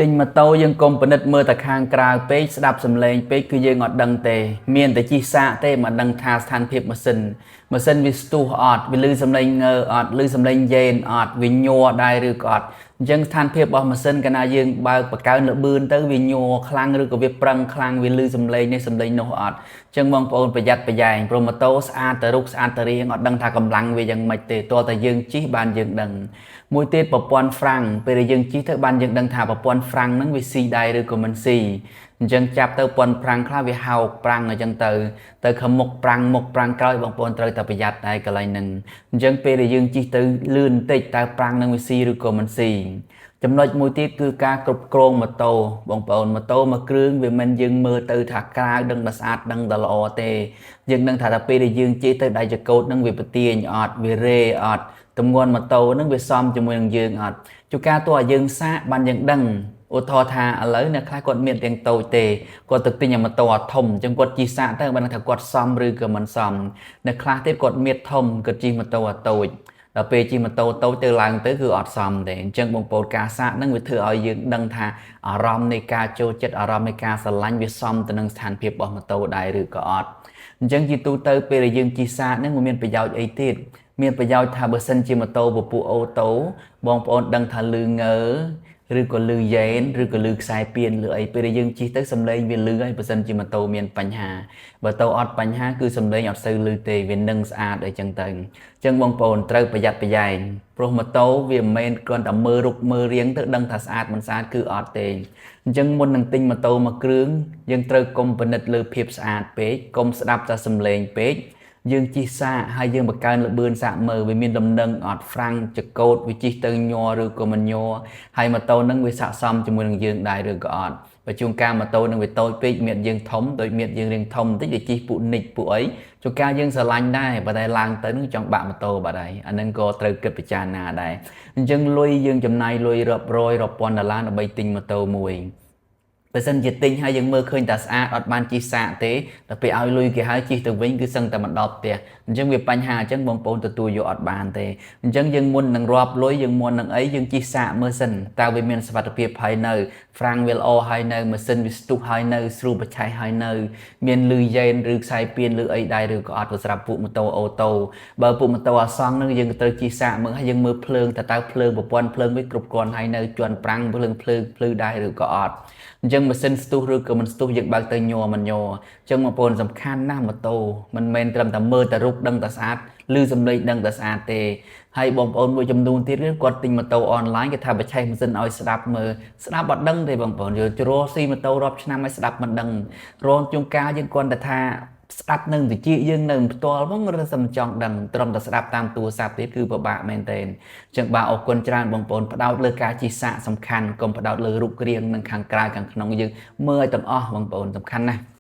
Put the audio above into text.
ទិញម៉ូតូយើងកុំពិនិត្យមើលតែខាងក្រៅពេកស្ដាប់សំឡេងពេកគឺយើងអត់ដឹងទេ មានតែជិះសាកទេមិនដឹងថាស្ថានភាពម៉ាស៊ីនម៉ាស៊ីនវាស្ទុះអត់វាលឺសំឡេងងើអត់លឺសំឡេងយ៉េនអត់វាញ័រដែរឬក៏អត់អញ្ចឹងស្ថានភាពរបស់ម៉ាស៊ីនកាលណាយើងបើកបង្កើនល្បឿនទៅវាញ័រខ្លាំងឬក៏វាប្រឹងខ្លាំងវាលឺសំឡេងនេះសំឡេងនោះអត់អញ្ចឹងបងប្អូនប្រយ័ត្នប្រយែងព្រោះម៉ូតូស្អាតតែរូបស្អាតតែរាងអត់ដឹងថាកម្លាំងវាយ៉ាងម៉េចទេទាល់តែយើងជិះបានយើងដឹងមួយទៀតប្រព័ន្ធហ្វ្រាំងពេលដែលយើងជិះទៅបានយើងដឹងថាប្រព័ន្ធហ្វ្រាំងហ្នឹងវាស៊ីដែរឬក៏មិនស៊ីអញ្ចឹងចាប់ទៅប្រព័ន្ធហ្វ្រាំងខ្លះវាហោកប្រាំងអញ្ចឹងទៅទៅខាងមុខប្រាំងមុខប្រាំងក្រោយបងប្អូនត្រូវតែប្រយ័ត្នដែរកន្លែងហ្នឹងអញ្ចឹងពេលដែលយើងជិះទៅលឿនបន្តិចតើប្រាំងហ្នឹងវាស៊ីឬក៏មិនស៊ីចំណុចមួយទៀតគឺការគ្រប់គ្រងម៉ូតូបងប្អូនម៉ូតូមួយគ្រឿងវាមិនយើងមើលទៅថាក្រៅដឹងតែស្អាតដឹងតែល្អទេយើងដឹងថាដល់ពេលដែលយើងជិះទៅដៃចកោតនឹងវាប្រទាញអត់វារេអត់ទម្ងន់ម៉ូតូនឹងវាសមជាមួយនឹងយើងអត់ជួនកាលទោះឲ្យយើងសាកបានយើងដឹងឧទាហរណ៍ថាឥឡូវអ្នកខ្លះគាត់មានទាំងតូចទេគាត់ទៅទិញម៉ូតូអាធំអញ្ចឹងគាត់ជិះសាកទៅបានដឹងថាគាត់សមឬក៏មិនសមអ្នកខ្លះទៀតគាត់មានធំគាត់ជិះម៉ូតូអាតូចដល់ពេលជិះម៉ូតូតូចទៅឡើងទៅគឺអត់សមទេអញ្ចឹងបងប្អូនការសាកហ្នឹងវាធ្វើឲ្យយើងដឹងថាអារម្មណ៍នៃការចូលចិត្តអារម្មណ៍នៃការស្រឡាញ់វាសមទៅនឹងស្ថានភាពរបស់ម៉ូតូដែរឬក៏អត់អញ្ចឹងជាទូទៅពេលដែលយើងជិះសាកហ្នឹងវាមានប្រយោជន៍អីទៀតមានប្រយោជន៍ថាបើសិនជាម៉ូតូពពួកអូតូបងប្អូនដឹងថាលឺងើឬក៏លឺយ៉េនឬក៏លឺខ្សែពៀនលឺអីពេលដែលយើងជិះទៅសំឡេងវាលឺហើយបើសិនជាម៉ូតូមានបញ្ហាបើតូអត់បញ្ហាគឺសំឡេងអត់សូវលឺទេវានឹងស្អាតអីចឹងទៅអញ្ចឹងបងប្អូនត្រូវប្រយ័ត្នប្រយែងព្រោះម៉ូតូវាមិនមែនគ្រាន់តែមើលរូបមើលរាងទៅដឹងថាស្អាតមិនស្អាតគឺអត់ទេអញ្ចឹងមុននឹងទិញម៉ូតូមួយគ្រឿងយើងត្រូវកុំពិនិត្យលើភាពស្អាតពេកកុំស្ដាប់តែសំឡេងពេកយើងជិះសាកហើយយើងបង្កើនល្បឿនសាកមើលវាមានលំនឹងអត់ហ្វ្រាំងចកោតវាជិះទៅញ័រឬក៏មិនញ័រហើយម៉ូតូនឹងវាស័ក្តិសមជាមួយនឹងយើងដែរឬក៏អត់បើជួនកាលម៉ូតូនឹងវាតូចពេកមានយើងធំដូចមានយើងរៀងធំបន្តិចវាជិះពួកនិចពួកអីជួនកាលយើងស្រឡាញ់ដែរបើតែឡើងទៅនឹងចង់បាក់ម៉ូតូបាត់ហើយអានឹងក៏ត្រូវគិតពិចារណាដែរអញ្ចឹងលុយយើងចំណាយលុយរាប់រយរាប់ពាន់ដុល្លារដើម្បីទិញម៉ូតូមួយបើសិនជាទិញហើយយើងមើលឃើញតែស្អាតអត់បានជិះសាកទេដល់ពេលឲ្យលុយគេហើយជិះទៅវិញគឺសឹងតែមិនដល់ផ្ទះអញ្ចឹងវាបញ្ហាអញ្ចឹងបងប្អូនទទួលយកអត់បានទេអញ្ចឹងយើងមុននឹងរាប់លុយយើងមុននឹងអីយើងជិះសាកមើលសិនតើវាមានសុវត្ថិភាពហើយនៅហ្វ្រាំងវាល្អហើយនៅម៉ាស៊ីនវាស្ទុះហើយនៅស្រួលបច្ឆេះហើយនៅមានលឺយ៉េនឬខ្សែពៀនឬអីដែរឬក៏អត់សម្រាប់ពួកម៉ូតូអូតូបើពួកម៉ូតូអាសង់នឹងយើងត្រូវជិះសាកមើលហើយយើងមើលភ្លើងតើតើភ្លើងប្រព័ន្ធភ្លើងវាគ្រប់គ្រាន់ហើយនៅជន់ប្រាំងភ្លើងភ្លើងភ្លឺដែរឬក៏អត់អញ្ចឹងម៉ាស៊ីនស្ទុះឬក៏មិនស្ទុះយើងបើកទៅញ័រមិនញ័រអញ្ចឹងបងប្អូនសំខាន់ណាស់ម៉ូតូមិនមែនត្រឹមតែមើលតែរូបដឹងតែស្អាតឮសំឡេងដឹងតែស្អាតទេហើយបងប្អូនមួយចំនួនទៀតគាត់ទិញម៉ូតូអនឡាញគេថាបច្ឆេះម៉ាស៊ីនឲ្យស្ដាប់មើលស្ដាប់អត់ដឹងទេបងប្អូនយើងជ្រោះស៊ីម៉ូតូរាប់ឆ្នាំឲ្យស្ដាប់មិនដឹងរងជួនកាលយើងគ្រាន់តែថាស្ដាប់នឹងតិចយើងនៅផ្ទាល់ហ្មងឬសំចង់ដឹងត្រឹមតែស្ដាប់តាមទូរស័ព្ទទៀតគឺពិបាកមែនទែនអញ្ចឹងបាទអរគុណច្រើនបងប្អូនផ្ដោតលើការជិះសាកសំខាន់កុំផ្ដោតលើរូបរាងនិងខាងក្រៅខាងក្នុងយើងមើលឲ្យទាំងអស់បងប្អូនសំខាន់ណាស់។